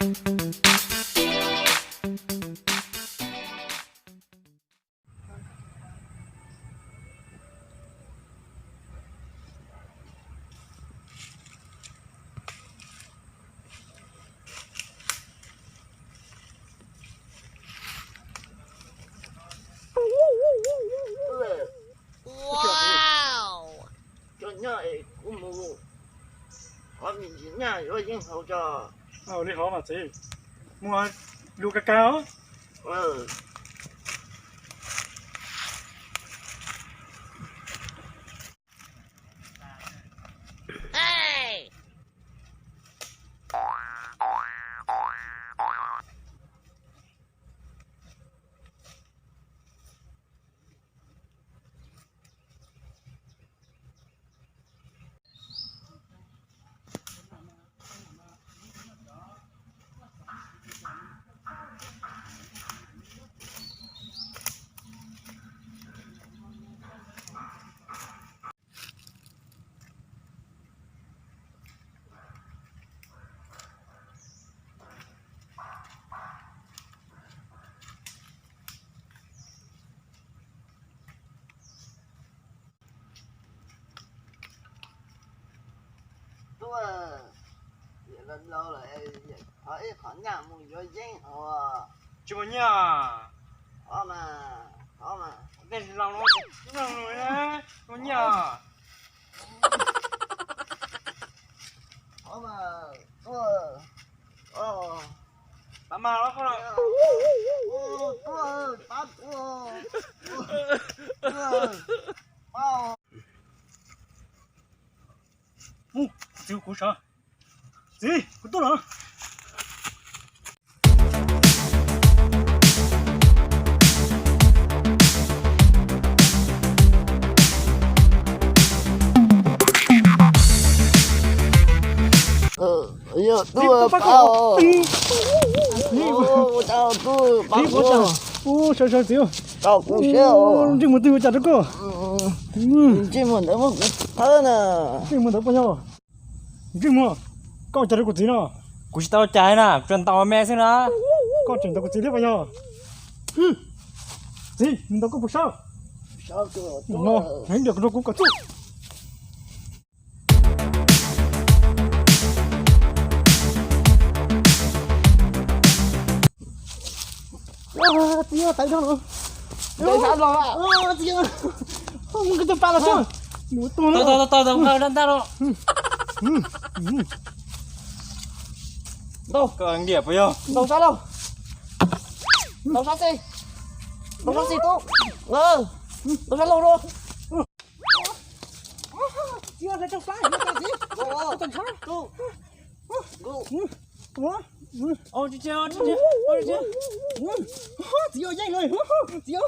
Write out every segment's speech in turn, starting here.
Tso nyob es kuv mus qhov me ntsis nyaj yuav yeeb haus tso. Li hov mas txiv, mus lus kawg kawg os. Tub, niam laus laus lawm, qhov ib qhov nyaj mus yuav yeeb hauv. Tsis muaj nyiaj. Qhov mas, qhov mas. Tej laus no, laus no, tsis muaj nyiaj. Qhov mas, tub, pab mas los koj los. Tub, pab kuv. Mus, txiv kuv sawv. Txiv, kuv tuaj lawm. Txiv, tuaj pab kuv. Txiv, kuv sawv sawv txiv. Ntsej muag twg ua cas rau koj? Ntsej muag ntawd pog yog. Ntsej muag, koj ua cas rau kuv txiv no? Kuv tsis tau ua cas na, tsuas ntaus me xwb na. Koj tseem ntaus kuv txiv thiab pog yog? Txiv, nws ntaus koj puas sab? No, heev diam, rau kuv kom txuj. Txiv, tawm no. Txiv, mus koj tus pas los xwb. Mus tua no. Tau, tau, tau, tau, tau, tau, tau. Ntau. Koj ntiam puas yog? Ntau sab lauj. Ntau sab xi. Ntau sab xi tub. Ntau sab lauj lauj. Txiv, tsis tsis tsis. Txiv, yeej lawm. Txiv,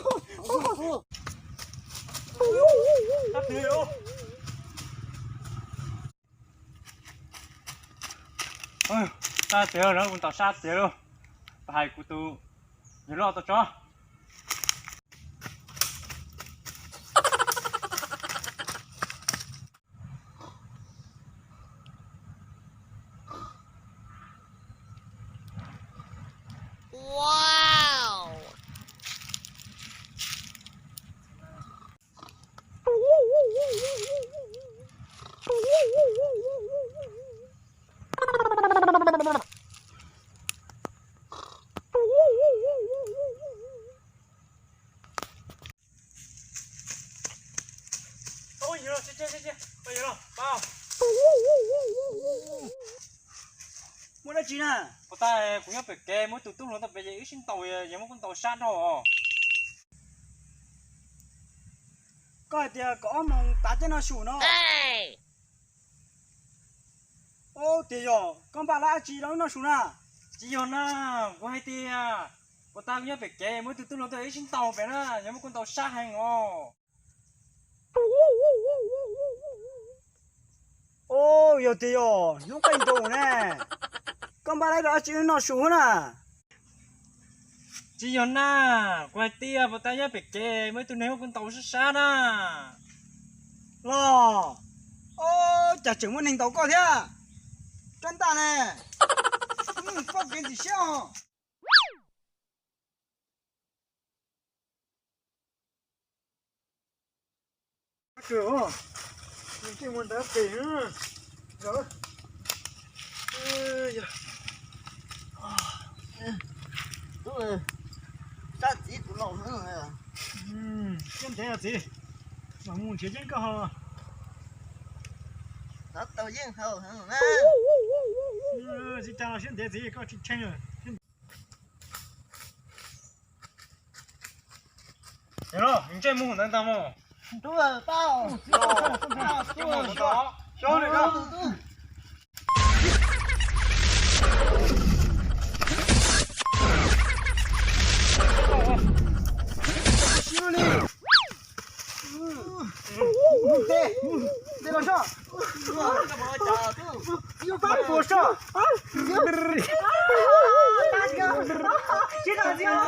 sab tiag na, kuv ntaus sab tiag lauj. Pab hais kuv tus yawg loj tau tso. Muaj dab tsi na? Puas tas kuv nyob pem kev muaj ib tug tub hluas tau pem ces wb sib ntaus, yog muab kuv ntaus sab dhau os. Koj hais tias kaum ob moos tav tej noj su no. Ub, tiag yog koj npaj dab tsi rau wb noj su na? Tsis yog na, kuv hais tias puas tas kuv nyob pem kev muaj ib tug tub hluas tau wb sib ntaus pem na, yog muab kuv ntaus sab heev os. Ub, yog tiag yog hnub qaij nroos ne, koj npaj dab tsi rau wb noj su na? Tsis yog na, kuv hais tias puas tas nyob pem kev muaj ib tug neeg muab kuv ntaus sab sab na. Los, ub, cas tseem muaj neeg ntaus koj thiab? Rab ntaj ne, koj Ntxim siab os. Kawg os, ntsej muag ntawd pem. Tub, sab txiv tus laus. Siab ntev os txiv, mam mus nrhiav yeeb koj haus. Xav tau yeeb haus na. Tsis cas los siab ntev txiv, koj tsis tshee. Ntsej muag ntawd ntag mog. Tub, tau. Ntsej muag ntawd tau. Ntej, ntej los soj. Yus pab puas soj. Tsis tau txiv. Txiv. Txiv.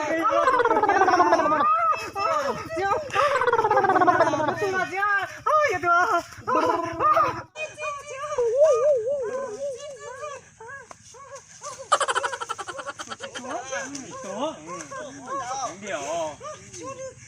Yus tus. Tus. Tus.